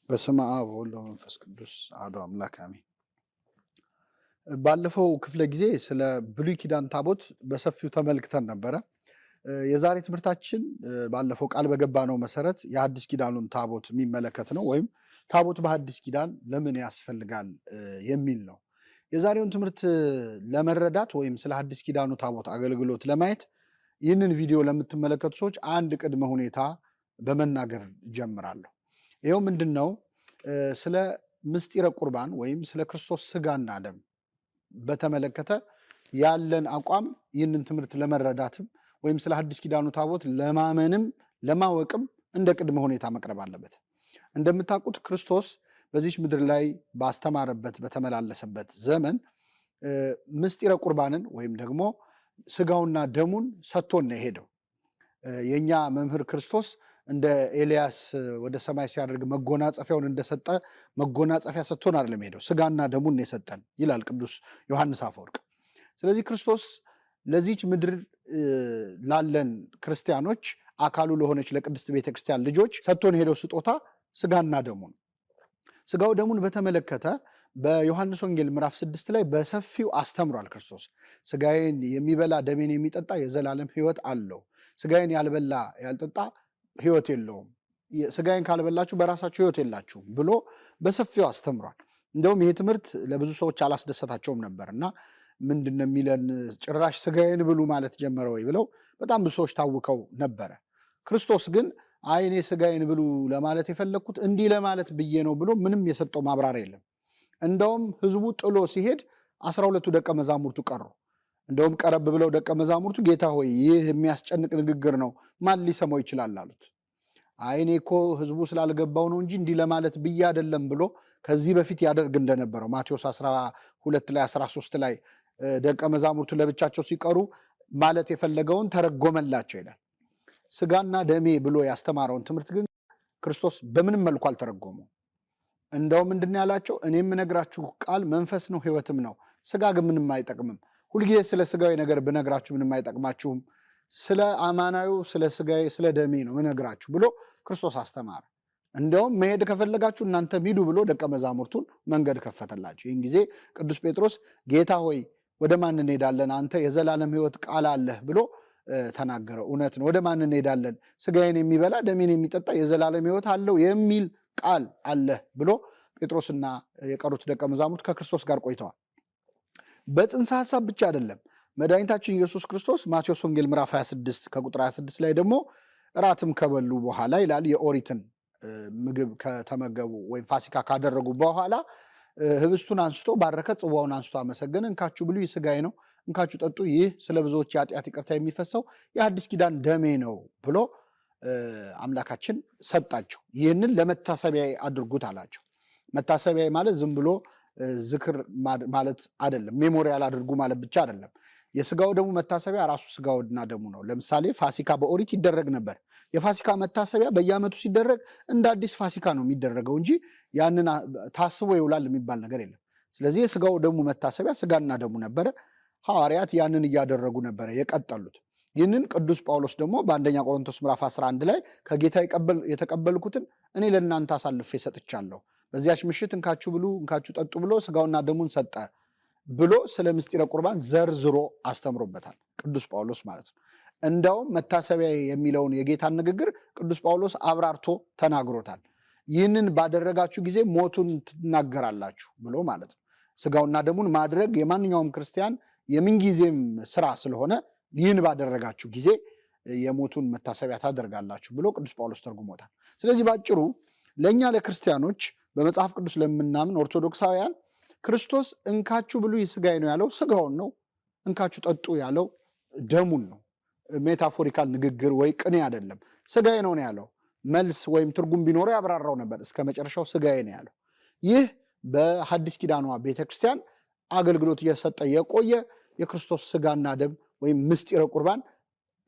በስመ አብ ወወልድ ወመንፈስ ቅዱስ አሐዱ አምላክ አሜን። ባለፈው ክፍለ ጊዜ ስለ ብሉይ ኪዳን ታቦት በሰፊው ተመልክተን ነበረ። የዛሬ ትምህርታችን ባለፈው ቃል በገባነው መሰረት የሐዲስ ኪዳኑን ታቦት የሚመለከት ነው፣ ወይም ታቦት በሐዲስ ኪዳን ለምን ያስፈልጋል የሚል ነው። የዛሬውን ትምህርት ለመረዳት ወይም ስለ ሐዲስ ኪዳኑ ታቦት አገልግሎት ለማየት ይህንን ቪዲዮ ለምትመለከቱ ሰዎች አንድ ቅድመ ሁኔታ በመናገር ጀምራለሁ። ይኸው ምንድን ነው? ስለ ምስጢረ ቁርባን ወይም ስለ ክርስቶስ ስጋና ደም በተመለከተ ያለን አቋም ይህንን ትምህርት ለመረዳትም ወይም ስለ ሐዲስ ኪዳኑ ታቦት ለማመንም ለማወቅም እንደ ቅድመ ሁኔታ መቅረብ አለበት። እንደምታውቁት ክርስቶስ በዚች ምድር ላይ ባስተማረበት በተመላለሰበት ዘመን ምስጢረ ቁርባንን ወይም ደግሞ ስጋውና ደሙን ሰጥቶን ነው የሄደው። የእኛ መምህር ክርስቶስ እንደ ኤልያስ ወደ ሰማይ ሲያደርግ መጎናጸፊያውን እንደሰጠ መጎናጸፊያ ሰጥቶን አይደለም ሄደው፣ ስጋና ደሙን የሰጠን ይላል ቅዱስ ዮሐንስ አፈወርቅ። ስለዚህ ክርስቶስ ለዚች ምድር ላለን ክርስቲያኖች አካሉ ለሆነች ለቅድስት ቤተክርስቲያን ልጆች ሰጥቶን ሄደው ስጦታ ስጋና ደሙን። ስጋው ደሙን በተመለከተ በዮሐንስ ወንጌል ምዕራፍ 6 ላይ በሰፊው አስተምሯል። ክርስቶስ ስጋዬን የሚበላ ደሜን የሚጠጣ የዘላለም ሕይወት አለው፣ ስጋዬን ያልበላ ያልጠጣ ሕይወት የለውም፣ ስጋዬን ካልበላችሁ በራሳችሁ ሕይወት የላችሁም ብሎ በሰፊው አስተምሯል። እንደውም ይሄ ትምህርት ለብዙ ሰዎች አላስደሰታቸውም ነበር እና ምንድን ነው የሚለን ጭራሽ ስጋዬን ብሉ ማለት ጀመረ ወይ ብለው በጣም ብዙ ሰዎች ታውከው ነበረ። ክርስቶስ ግን አይ እኔ ስጋዬን ብሉ ለማለት የፈለግኩት እንዲህ ለማለት ብዬ ነው ብሎ ምንም የሰጠው ማብራሪያ የለም። እንደውም ህዝቡ ጥሎ ሲሄድ 12ቱ ደቀ መዛሙርቱ ቀሩ። እንደውም ቀረብ ብለው ደቀ መዛሙርቱ ጌታ ሆይ ይህ የሚያስጨንቅ ንግግር ነው፣ ማን ሊሰማው ይችላል አሉት። አይ እኔ እኮ ህዝቡ ስላልገባው ነው እንጂ እንዲህ ለማለት ብዬ አይደለም ብሎ ከዚህ በፊት ያደርግ እንደነበረው ማቴዎስ 12 ላይ 13 ላይ ደቀ መዛሙርቱ ለብቻቸው ሲቀሩ ማለት የፈለገውን ተረጎመላቸው ይላል። ስጋና ደሜ ብሎ ያስተማረውን ትምህርት ግን ክርስቶስ በምንም መልኩ አልተረጎመው። እንደው ምንድን ያላቸው? እኔ የምነግራችሁ ቃል መንፈስ ነው ሕይወትም ነው፣ ስጋ ግን ምንም አይጠቅምም። ሁልጊዜ ስለ ስጋዊ ነገር ብነግራችሁ ምንም አይጠቅማችሁም። ስለ አማናዩ ስለ ስጋዬ ስለ ደሜ ነው ምነግራችሁ ብሎ ክርስቶስ አስተማረ። እንደውም መሄድ ከፈለጋችሁ እናንተም ሂዱ ብሎ ደቀ መዛሙርቱን መንገድ ከፈተላቸው። ይህን ጊዜ ቅዱስ ጴጥሮስ ጌታ ሆይ ወደ ማን እንሄዳለን? አንተ የዘላለም ሕይወት ቃል አለህ ብሎ ተናገረ። እውነት ነው። ወደ ማን እንሄዳለን? ስጋዬን የሚበላ ደሜን የሚጠጣ የዘላለም ሕይወት አለው የሚል ቃል አለህ ብሎ ጴጥሮስና የቀሩት ደቀ መዛሙርት ከክርስቶስ ጋር ቆይተዋል። በጽንሰ ሐሳብ ብቻ አይደለም። መድኃኒታችን ኢየሱስ ክርስቶስ ማቴዎስ ወንጌል ምዕራፍ 26 ከቁጥር 26 ላይ ደግሞ እራትም ከበሉ በኋላ ይላል፣ የኦሪትን ምግብ ከተመገቡ ወይም ፋሲካ ካደረጉ በኋላ ህብስቱን አንስቶ ባረከ፣ ጽዋውን አንስቶ አመሰገነ። እንካችሁ ብሉ፣ ይህ ሥጋዬ ነው፣ እንካችሁ ጠጡ፣ ይህ ስለ ብዙዎች የኃጢአት ይቅርታ የሚፈሰው የአዲስ ኪዳን ደሜ ነው ብሎ አምላካችን ሰጣቸው። ይህንን ለመታሰቢያ አድርጉት አላቸው። መታሰቢያ ማለት ዝም ብሎ ዝክር ማለት አይደለም፣ memorial አድርጉ ማለት ብቻ አይደለም። የስጋው ደሙ መታሰቢያ ራሱ ስጋውና ደሙ ነው። ለምሳሌ ፋሲካ በኦሪት ይደረግ ነበር። የፋሲካ መታሰቢያ በየዓመቱ ሲደረግ እንደ አዲስ ፋሲካ ነው የሚደረገው እንጂ ያንን ታስቦ ይውላል የሚባል ነገር የለም። ስለዚህ የስጋው ደሙ መታሰቢያ ስጋና ደሙ ነበረ። ሐዋርያት ያንን እያደረጉ ነበረ የቀጠሉት። ይህንን ቅዱስ ጳውሎስ ደግሞ በአንደኛ ቆሮንቶስ ምዕራፍ 11 ላይ ከጌታ የተቀበልኩትን እኔ ለእናንተ አሳልፌ ሰጥቻለሁ፣ በዚያች ምሽት እንካችሁ ብሉ እንካችሁ ጠጡ ብሎ ስጋውና ደሙን ሰጠ ብሎ ስለ ምስጢረ ቁርባን ዘርዝሮ አስተምሮበታል ቅዱስ ጳውሎስ ማለት ነው። እንደውም መታሰቢያ የሚለውን የጌታን ንግግር ቅዱስ ጳውሎስ አብራርቶ ተናግሮታል። ይህንን ባደረጋችሁ ጊዜ ሞቱን ትናገራላችሁ ብሎ ማለት ነው። ስጋውና ደሙን ማድረግ የማንኛውም ክርስቲያን የምንጊዜም ስራ ስለሆነ ይህን ባደረጋችሁ ጊዜ የሞቱን መታሰቢያ ታደርጋላችሁ ብሎ ቅዱስ ጳውሎስ ተርጉሞታል። ስለዚህ ባጭሩ ለእኛ ለክርስቲያኖች በመጽሐፍ ቅዱስ ለምናምን ኦርቶዶክሳውያን ክርስቶስ እንካችሁ ብሉ ይህ ሥጋዬ ነው ያለው ስጋውን ነው። እንካችሁ ጠጡ ያለው ደሙን ነው። metaphorical ንግግር ወይ ቅኔ አይደለም። ስጋዬ ነው ነው ያለው። መልስ ወይም ትርጉም ቢኖረው ያብራራው ነበር። እስከ መጨረሻው ስጋዬ ነው ያለው። ይህ በሐዲስ ኪዳኗ ቤተክርስቲያን አገልግሎት እየሰጠ የቆየ የክርስቶስ ስጋና ደም ወይም ምስጢረ ቁርባን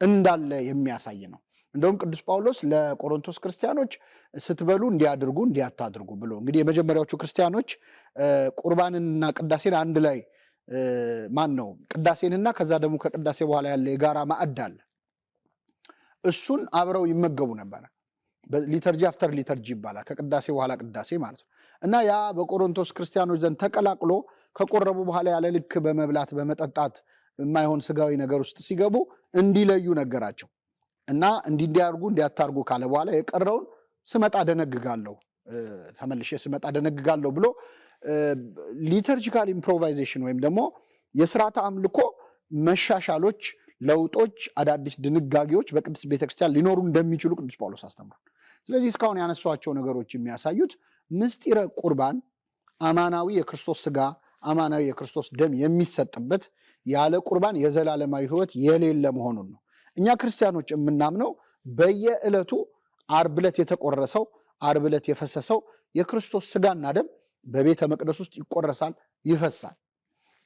እንዳለ የሚያሳይ ነው። እንደውም ቅዱስ ጳውሎስ ለቆሮንቶስ ክርስቲያኖች ስትበሉ እንዲያድርጉ እንዲያታድርጉ ብሎ፣ እንግዲህ የመጀመሪያዎቹ ክርስቲያኖች ቁርባንንና ቅዳሴን አንድ ላይ፣ ማን ነው፣ ቅዳሴንና ከዛ ደግሞ ከቅዳሴ በኋላ ያለ የጋራ ማዕድ አለ። እሱን አብረው ይመገቡ ነበረ። Liturgy after liturgy ይባላል። ከቅዳሴ በኋላ ቅዳሴ ማለት ነው። እና ያ በቆሮንቶስ ክርስቲያኖች ዘንድ ተቀላቅሎ ከቆረቡ በኋላ ያለ ልክ በመብላት በመጠጣት የማይሆን ስጋዊ ነገር ውስጥ ሲገቡ እንዲለዩ ነገራቸው። እና እንዲህ እንዲያርጉ እንዲያታርጉ ካለ በኋላ የቀረውን ስመጣ ደነግጋለሁ፣ ተመልሼ ስመጣ ደነግጋለሁ ብሎ liturgical improvisation ወይም ደግሞ የስርዓተ አምልኮ መሻሻሎች፣ ለውጦች፣ አዳዲስ ድንጋጌዎች በቅድስት ቤተክርስቲያን ሊኖሩ እንደሚችሉ ቅዱስ ጳውሎስ አስተምሯል። ስለዚህ እስካሁን ያነሷቸው ነገሮች የሚያሳዩት ምስጢረ ቁርባን አማናዊ የክርስቶስ ስጋ አማናዊ የክርስቶስ ደም የሚሰጥበት ያለ ቁርባን የዘላለማዊ ሕይወት የሌለ መሆኑን ነው። እኛ ክርስቲያኖች የምናምነው በየዕለቱ ዓርብ ዕለት የተቆረሰው ዓርብ ዕለት የፈሰሰው የክርስቶስ ስጋና ደም በቤተ መቅደስ ውስጥ ይቆረሳል፣ ይፈሳል።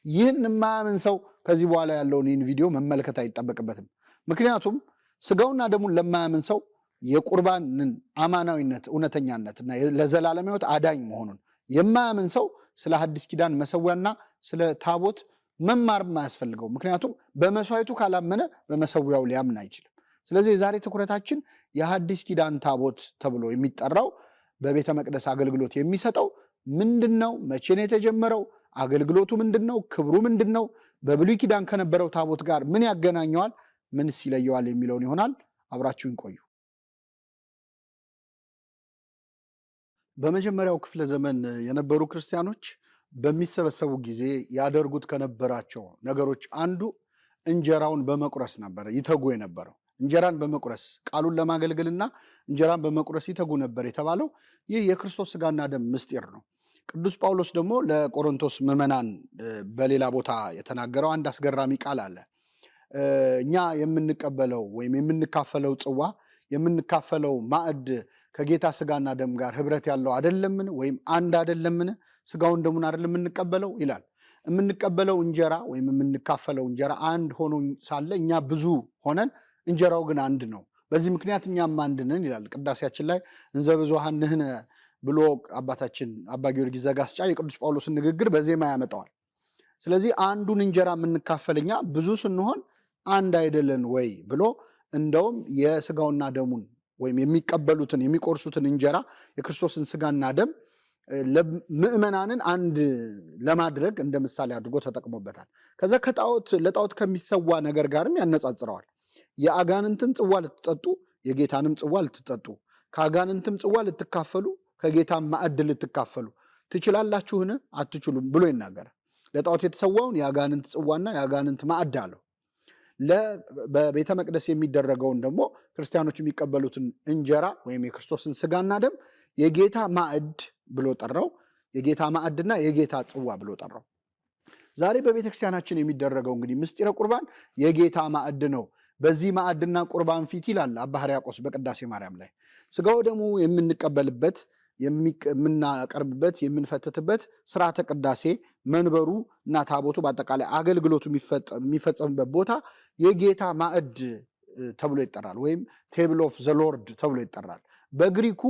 ይህን የማያምን ሰው ከዚህ በኋላ ያለውን ይህን ቪዲዮ መመልከት አይጠበቅበትም። ምክንያቱም ስጋውና ደሙን ለማያምን ሰው የቁርባንን አማናዊነት እውነተኛነት እና ለዘላለም ሕይወት አዳኝ መሆኑን የማያምን ሰው ስለ ሐዲስ ኪዳን መሰዊያና ስለ ታቦት መማርም አያስፈልገው። ምክንያቱም በመስዋዕቱ ካላመነ በመሰዊያው ሊያምን አይችልም። ስለዚህ የዛሬ ትኩረታችን የሐዲስ ኪዳን ታቦት ተብሎ የሚጠራው በቤተ መቅደስ አገልግሎት የሚሰጠው ምንድን ነው? መቼ ነው የተጀመረው? አገልግሎቱ ምንድን ነው? ክብሩ ምንድን ነው? በብሉይ ኪዳን ከነበረው ታቦት ጋር ምን ያገናኘዋል? ምንስ ይለየዋል? የሚለውን ይሆናል። አብራችሁን ቆዩ። በመጀመሪያው ክፍለ ዘመን የነበሩ ክርስቲያኖች በሚሰበሰቡ ጊዜ ያደርጉት ከነበራቸው ነገሮች አንዱ እንጀራውን በመቁረስ ነበር ይተጉ የነበረው። እንጀራን በመቁረስ ቃሉን ለማገልገልና እንጀራን በመቁረስ ይተጉ ነበር የተባለው ይህ የክርስቶስ ስጋና ደም ምስጢር ነው። ቅዱስ ጳውሎስ ደግሞ ለቆሮንቶስ ምዕመናን በሌላ ቦታ የተናገረው አንድ አስገራሚ ቃል አለ። እኛ የምንቀበለው ወይም የምንካፈለው ጽዋ የምንካፈለው ማዕድ ከጌታ ስጋና ደም ጋር ህብረት ያለው አይደለምን? ወይም አንድ አይደለምን? ስጋውን ደሙን አይደለም የምንቀበለው ይላል። የምንቀበለው እንጀራ ወይም የምንካፈለው እንጀራ አንድ ሆኖ ሳለ እኛ ብዙ ሆነን እንጀራው ግን አንድ ነው። በዚህ ምክንያት እኛም አንድ ነን ይላል። ቅዳሴያችን ላይ እንዘ ብዙኃን ንሕነ ብሎ አባታችን አባ ጊዮርጊስ ዘጋስጫ የቅዱስ ጳውሎስን ንግግር በዜማ ያመጣዋል። ስለዚህ አንዱን እንጀራ የምንካፈል እኛ ብዙ ስንሆን አንድ አይደለን ወይ ብሎ እንደውም የስጋውና ደሙን ወይም የሚቀበሉትን የሚቆርሱትን እንጀራ የክርስቶስን ስጋና ደም ምዕመናንን አንድ ለማድረግ እንደ ምሳሌ አድርጎ ተጠቅሞበታል። ከዛ ከጣዖት ለጣዖት ከሚሰዋ ነገር ጋርም ያነጻጽረዋል። የአጋንንትን ጽዋ ልትጠጡ የጌታንም ጽዋ ልትጠጡ፣ ከአጋንንትም ጽዋ ልትካፈሉ ከጌታም ማዕድ ልትካፈሉ ትችላላችሁን? አትችሉም ብሎ ይናገራል። ለጣዖት የተሰዋውን የአጋንንት ጽዋና የአጋንንት ማዕድ አለው። በቤተ መቅደስ የሚደረገውን ደግሞ ክርስቲያኖች የሚቀበሉትን እንጀራ ወይም የክርስቶስን ስጋና ደም የጌታ ማዕድ ብሎ ጠራው። የጌታ ማዕድና የጌታ ጽዋ ብሎ ጠራው። ዛሬ በቤተ ክርስቲያናችን የሚደረገው እንግዲህ ምስጢረ ቁርባን የጌታ ማዕድ ነው። በዚህ ማዕድና ቁርባን ፊት ይላል አባ ሕርያቆስ በቅዳሴ ማርያም ላይ ስጋው ደሙ የምንቀበልበት የምናቀርብበት የምንፈትትበት ስርዓተ ቅዳሴ መንበሩ እና ታቦቱ በአጠቃላይ አገልግሎቱ የሚፈጸምበት ቦታ የጌታ ማዕድ ተብሎ ይጠራል፣ ወይም table of the Lord ተብሎ ይጠራል። በግሪኩ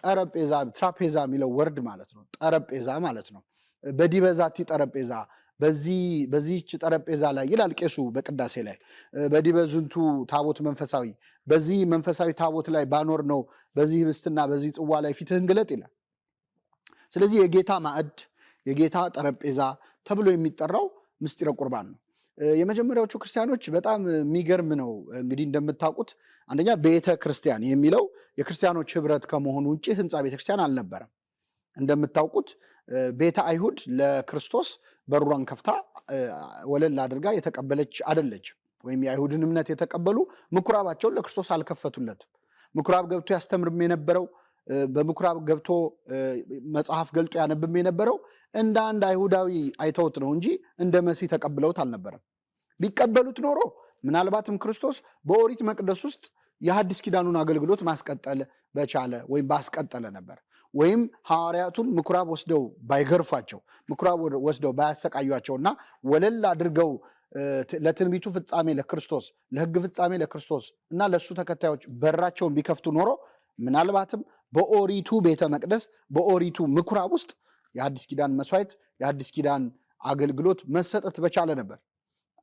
ጠረጴዛ ትራፔዛ የሚለው word ማለት ነው። ጠረጴዛ ማለት ነው። በዲበዛቲ ጠረጴዛ በዚህች ጠረጴዛ ላይ ይላል ቄሱ በቅዳሴ ላይ በዲበዝንቱ ታቦት መንፈሳዊ፣ በዚህ መንፈሳዊ ታቦት ላይ ባኖር ነው በዚህ ህብስትና በዚህ ጽዋ ላይ ፊትህን ግለጥ ይላል። ስለዚህ የጌታ ማዕድ የጌታ ጠረጴዛ ተብሎ የሚጠራው ምስጢረ ቁርባን ነው። የመጀመሪያዎቹ ክርስቲያኖች በጣም የሚገርም ነው። እንግዲህ እንደምታውቁት አንደኛ ቤተ ክርስቲያን የሚለው የክርስቲያኖች ህብረት ከመሆኑ ውጭ ህንፃ ቤተ ክርስቲያን አልነበረም። እንደምታውቁት ቤተ አይሁድ ለክርስቶስ በሯን ከፍታ ወለል አድርጋ የተቀበለች አደለችም። ወይም የአይሁድን እምነት የተቀበሉ ምኩራባቸውን ለክርስቶስ አልከፈቱለትም። ምኩራብ ገብቶ ያስተምርም የነበረው በምኩራብ ገብቶ መጽሐፍ ገልጦ ያነብም የነበረው እንደ አንድ አይሁዳዊ አይተውት ነው እንጂ እንደ መሲህ ተቀብለውት አልነበረም። ቢቀበሉት ኖሮ ምናልባትም ክርስቶስ በኦሪት መቅደስ ውስጥ የሐዲስ ኪዳኑን አገልግሎት ማስቀጠል በቻለ ወይም ባስቀጠለ ነበር። ወይም ሐዋርያቱን ምኩራብ ወስደው ባይገርፏቸው፣ ምኩራብ ወስደው ባያሰቃዩቸውና ወለል አድርገው ለትንቢቱ ፍጻሜ ለክርስቶስ፣ ለሕግ ፍጻሜ ለክርስቶስ እና ለእሱ ተከታዮች በራቸውን ቢከፍቱ ኖሮ ምናልባትም በኦሪቱ ቤተ መቅደስ በኦሪቱ ምኩራብ ውስጥ የሐዲስ ኪዳን መስዋዕት የሐዲስ ኪዳን አገልግሎት መሰጠት በቻለ ነበር።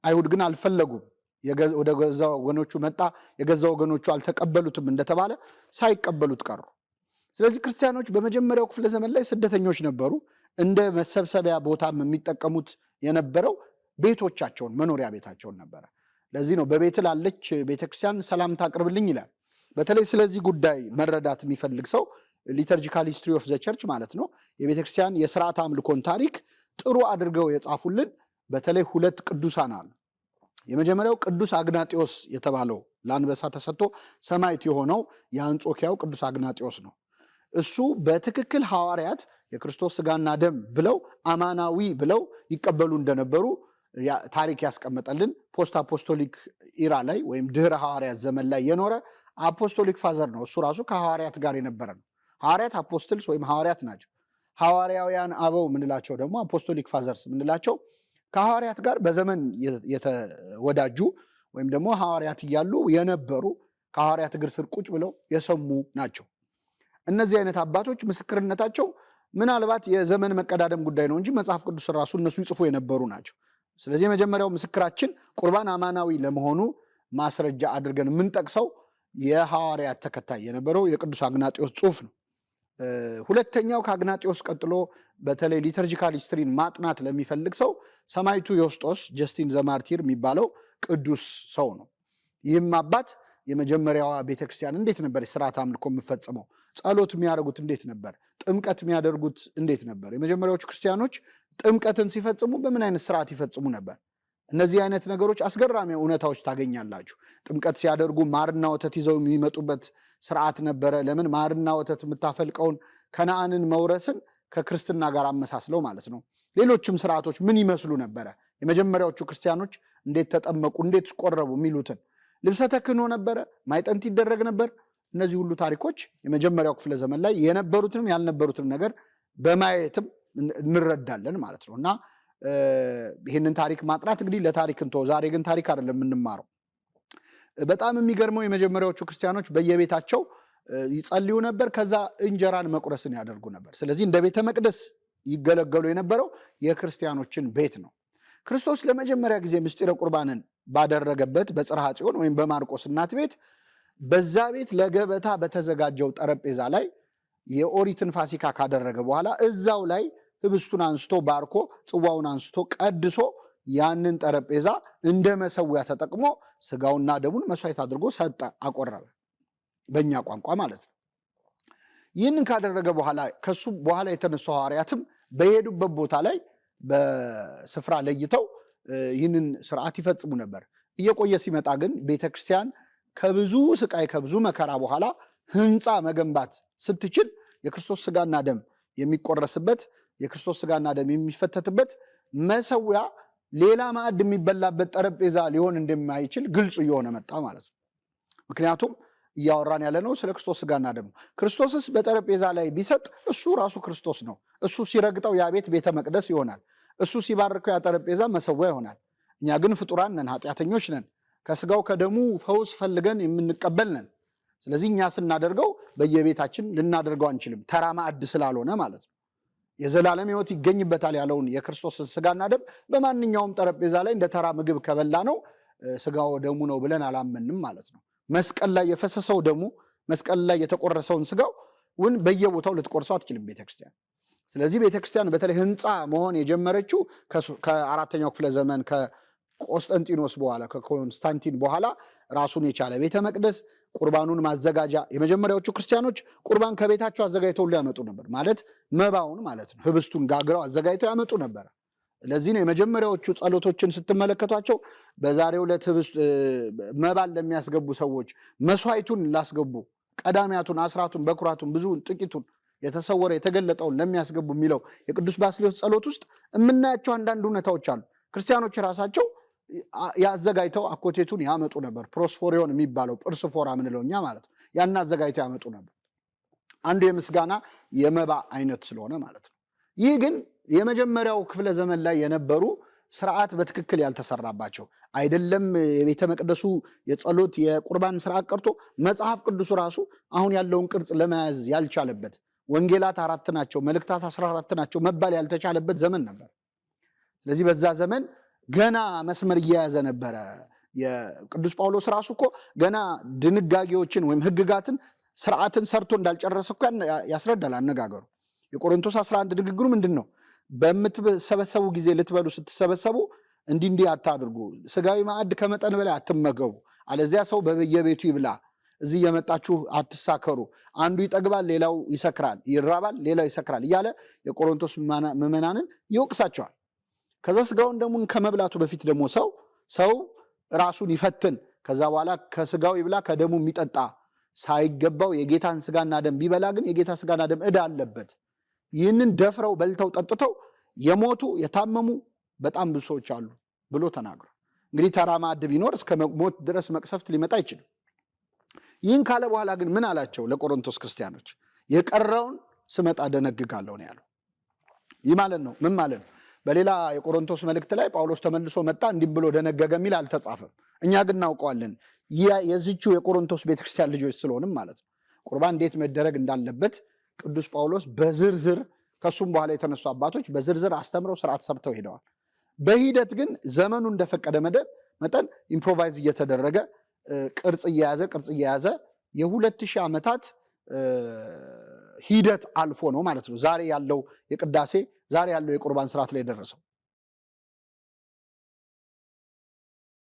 አይሁድ ግን አልፈለጉም። ወደ ገዛ ወገኖቹ መጣ፣ የገዛ ወገኖቹ አልተቀበሉትም እንደተባለ ሳይቀበሉት ቀሩ። ስለዚህ ክርስቲያኖች በመጀመሪያው ክፍለ ዘመን ላይ ስደተኞች ነበሩ። እንደ መሰብሰቢያ ቦታም የሚጠቀሙት የነበረው ቤቶቻቸውን፣ መኖሪያ ቤታቸውን ነበረ። ለዚህ ነው በቤት ላለች ቤተክርስቲያን ሰላምታ አቅርብልኝ ይላል። በተለይ ስለዚህ ጉዳይ መረዳት የሚፈልግ ሰው liturgical history of the church ማለት ነው፣ የቤተክርስቲያን የስርዓት አምልኮን ታሪክ ጥሩ አድርገው የጻፉልን በተለይ ሁለት ቅዱሳን አሉ። የመጀመሪያው ቅዱስ አግናጢዎስ የተባለው ለአንበሳ ተሰጥቶ ሰማዕት የሆነው የአንጾኪያው ቅዱስ አግናጢዎስ ነው። እሱ በትክክል ሐዋርያት የክርስቶስ ስጋና ደም ብለው አማናዊ ብለው ይቀበሉ እንደነበሩ ታሪክ ያስቀመጠልን post apostolic era ላይ ወይም ድህረ ሐዋርያት ዘመን ላይ የኖረ apostolic father ነው። እሱ ራሱ ከሐዋርያት ጋር የነበረ ነው። ሐዋርያት apostles ወይም ሐዋርያት ናቸው። ሐዋርያውያን አበው የምንላቸው ደግሞ apostolic fathers የምንላቸው ከሐዋርያት ጋር በዘመን የተወዳጁ ወይም ደግሞ ሐዋርያት እያሉ የነበሩ፣ ከሐዋርያት እግር ስር ቁጭ ብለው የሰሙ ናቸው። እነዚህ አይነት አባቶች ምስክርነታቸው ምናልባት የዘመን መቀዳደም ጉዳይ ነው እንጂ መጽሐፍ ቅዱስ ራሱ እነሱ ይጽፉ የነበሩ ናቸው። ስለዚህ የመጀመሪያው ምስክራችን ቁርባን አማናዊ ለመሆኑ ማስረጃ አድርገን የምንጠቅሰው የሐዋርያት ተከታይ የነበረው የቅዱስ አግናጢዎስ ጽሑፍ ነው። ሁለተኛው ከአግናጢዎስ ቀጥሎ በተለይ liturgical history ን ማጥናት ለሚፈልግ ሰው ሰማዕቱ ዮስጦስ፣ Justin the Martyr የሚባለው ቅዱስ ሰው ነው። ይህም አባት የመጀመሪያዋ ቤተክርስቲያን እንዴት ነበር ስርዓት አምልኮ የምፈጽመው? ጸሎት የሚያደርጉት እንዴት ነበር? ጥምቀት የሚያደርጉት እንዴት ነበር? የመጀመሪያዎቹ ክርስቲያኖች ጥምቀትን ሲፈጽሙ በምን አይነት ስርዓት ይፈጽሙ ነበር? እነዚህ አይነት ነገሮች አስገራሚ እውነታዎች ታገኛላችሁ። ጥምቀት ሲያደርጉ ማርና ወተት ይዘው የሚመጡበት ስርዓት ነበረ። ለምን? ማርና ወተት የምታፈልቀውን ከነአንን መውረስን ከክርስትና ጋር አመሳስለው ማለት ነው። ሌሎችም ስርዓቶች ምን ይመስሉ ነበረ? የመጀመሪያዎቹ ክርስቲያኖች እንዴት ተጠመቁ፣ እንዴት ቆረቡ የሚሉትን፣ ልብሰ ተክህኖ ነበረ፣ ማዕጠንት ይደረግ ነበር። እነዚህ ሁሉ ታሪኮች የመጀመሪያው ክፍለ ዘመን ላይ የነበሩትንም ያልነበሩትንም ነገር በማየትም እንረዳለን ማለት ነው። እና ይህንን ታሪክ ማጥናት እንግዲህ ለታሪክ እንተወው። ዛሬ ግን ታሪክ አይደለም የምንማረው። በጣም የሚገርመው የመጀመሪያዎቹ ክርስቲያኖች በየቤታቸው ይጸልዩ ነበር። ከዛ እንጀራን መቁረስን ያደርጉ ነበር። ስለዚህ እንደ ቤተ መቅደስ ይገለገሉ የነበረው የክርስቲያኖችን ቤት ነው። ክርስቶስ ለመጀመሪያ ጊዜ ምስጢረ ቁርባንን ባደረገበት በጽርሐ ጽዮን ወይም በማርቆስ እናት ቤት፣ በዛ ቤት ለገበታ በተዘጋጀው ጠረጴዛ ላይ የኦሪትን ፋሲካ ካደረገ በኋላ እዛው ላይ ህብስቱን አንስቶ ባርኮ፣ ጽዋውን አንስቶ ቀድሶ፣ ያንን ጠረጴዛ እንደ መሰዊያ ተጠቅሞ ስጋውና ደሙን መስዋዕት አድርጎ ሰጠ፣ አቆረበ፣ በእኛ ቋንቋ ማለት ነው። ይህንን ካደረገ በኋላ ከሱ በኋላ የተነሱ ሐዋርያትም በሄዱበት ቦታ ላይ በስፍራ ለይተው ይህንን ስርዓት ይፈጽሙ ነበር። እየቆየ ሲመጣ ግን ቤተክርስቲያን ከብዙ ስቃይ ከብዙ መከራ በኋላ ህንፃ መገንባት ስትችል የክርስቶስ ስጋና ደም የሚቆረስበት፣ የክርስቶስ ስጋና ደም የሚፈተትበት መሰዊያ ሌላ ማዕድ የሚበላበት ጠረጴዛ ሊሆን እንደማይችል ግልጽ እየሆነ መጣ ማለት ነው። ምክንያቱም እያወራን ያለነው ስለ ክርስቶስ ስጋና ደም ነው። ክርስቶስስ በጠረጴዛ ላይ ቢሰጥ እሱ ራሱ ክርስቶስ ነው። እሱ ሲረግጠው ያ ቤት ቤተ መቅደስ ይሆናል። እሱ ሲባርከው ያ ጠረጴዛ መሰዊያ ይሆናል። እኛ ግን ፍጡራን ነን፣ ኃጢአተኞች ነን። ከስጋው ከደሙ ፈውስ ፈልገን የምንቀበል ነን። ስለዚህ እኛ ስናደርገው በየቤታችን ልናደርገው አንችልም፣ ተራ ማዕድ ስላልሆነ ማለት ነው። የዘላለም ሕይወት ይገኝበታል ያለውን የክርስቶስን ስጋና ደም በማንኛውም ጠረጴዛ ላይ እንደ ተራ ምግብ ከበላነው ስጋው ደሙ ነው ብለን አላመንም ማለት ነው። መስቀል ላይ የፈሰሰው ደሙ፣ መስቀል ላይ የተቆረሰውን ስጋው ውን በየቦታው ልትቆርሰው አትችልም ቤተክርስቲያን። ስለዚህ ቤተክርስቲያን በተለይ ህንፃ መሆን የጀመረችው ከአራተኛው ክፍለ ዘመን ከቆስጠንጢኖስ በኋላ፣ ከኮንስታንቲን በኋላ ራሱን የቻለ ቤተ መቅደስ፣ ቁርባኑን ማዘጋጃ። የመጀመሪያዎቹ ክርስቲያኖች ቁርባን ከቤታቸው አዘጋጅተው ሊያመጡ ነበር፣ ማለት መባውን ማለት ነው። ህብስቱን ጋግረው አዘጋጅተው ያመጡ ነበር። ለዚህ ነው የመጀመሪያዎቹ ጸሎቶችን ስትመለከቷቸው በዛሬው ዕለት ህብስት መባን ለሚያስገቡ ሰዎች፣ መስዋዕቱን ላስገቡ፣ ቀዳሚያቱን፣ አስራቱን፣ በኩራቱን፣ ብዙውን፣ ጥቂቱን፣ የተሰወረ የተገለጠውን ለሚያስገቡ የሚለው የቅዱስ ባስልዮስ ጸሎት ውስጥ የምናያቸው አንዳንድ እውነታዎች አሉ። ክርስቲያኖች ራሳቸው ያዘጋጅተው አኮቴቱን ያመጡ ነበር። ፕሮስፎሪዮን የሚባለው፣ ጵርስፎራ ምንለው እኛ ማለት ነው። ያን አዘጋጅተው ያመጡ ነበር። አንዱ የምስጋና የመባ አይነት ስለሆነ ማለት ነው። ይህ ግን የመጀመሪያው ክፍለ ዘመን ላይ የነበሩ ስርዓት በትክክል ያልተሰራባቸው፣ አይደለም የቤተ መቅደሱ የጸሎት የቁርባን ስርዓት ቀርቶ መጽሐፍ ቅዱሱ ራሱ አሁን ያለውን ቅርጽ ለመያዝ ያልቻለበት፣ ወንጌላት አራት ናቸው፣ መልእክታት 14 ናቸው መባል ያልተቻለበት ዘመን ነበር። ስለዚህ በዛ ዘመን ገና መስመር እየያዘ ነበረ። የቅዱስ ጳውሎስ ራሱ እኮ ገና ድንጋጌዎችን ወይም ሕግጋትን ስርዓትን ሰርቶ እንዳልጨረሰ እኮ ያስረዳል አነጋገሩ። የቆሮንቶስ 11 ንግግሩ ምንድን ነው? በምትሰበሰቡ ጊዜ ልትበሉ ስትሰበሰቡ እንዲህ እንዲህ አታድርጉ፣ ስጋዊ ማዕድ ከመጠን በላይ አትመገቡ፣ አለዚያ ሰው በየቤቱ ይብላ፣ እዚህ እየመጣችሁ አትሳከሩ፣ አንዱ ይጠግባል፣ ሌላው ይሰክራል፣ ይራባል፣ ሌላው ይሰክራል እያለ የቆሮንቶስ ምዕመናንን ይወቅሳቸዋል። ከዛ ስጋውን ደሙን ከመብላቱ በፊት ደግሞ ሰው ራሱን ይፈትን፣ ከዛ በኋላ ከስጋው ይብላ ከደሙ የሚጠጣ ሳይገባው የጌታን ስጋና ደም ቢበላ ግን የጌታ ስጋና ደም ዕዳ አለበት። ይህንን ደፍረው በልተው ጠጥተው የሞቱ የታመሙ በጣም ብዙ ሰዎች አሉ ብሎ ተናግሯል። እንግዲህ ተራ ማዕድ ቢኖር እስከ ሞት ድረስ መቅሰፍት ሊመጣ አይችልም። ይህን ካለ በኋላ ግን ምን አላቸው ለቆሮንቶስ ክርስቲያኖች? የቀረውን ስመጣ ደነግጋለሁ ነው ያለው። ይህ ማለት ነው ምን ማለት ነው? በሌላ የቆሮንቶስ መልእክት ላይ ጳውሎስ ተመልሶ መጣ እንዲህ ብሎ ደነገገ የሚል አልተጻፈም። እኛ ግን እናውቀዋለን፣ የዚቹ የቆሮንቶስ ቤተክርስቲያን ልጆች ስለሆንም ማለት ነው። ቁርባን እንዴት መደረግ እንዳለበት ቅዱስ ጳውሎስ በዝርዝር ከሱም በኋላ የተነሱ አባቶች በዝርዝር አስተምረው ስርዓት ሰርተው ሄደዋል። በሂደት ግን ዘመኑ እንደፈቀደ መጠን improvise እየተደረገ ቅርጽ እየያዘ ቅርጽ እየያዘ የ2000 ዓመታት ሂደት አልፎ ነው ማለት ነው ዛሬ ያለው የቅዳሴ ዛሬ ያለው የቁርባን ስርዓት ላይ ደረሰው።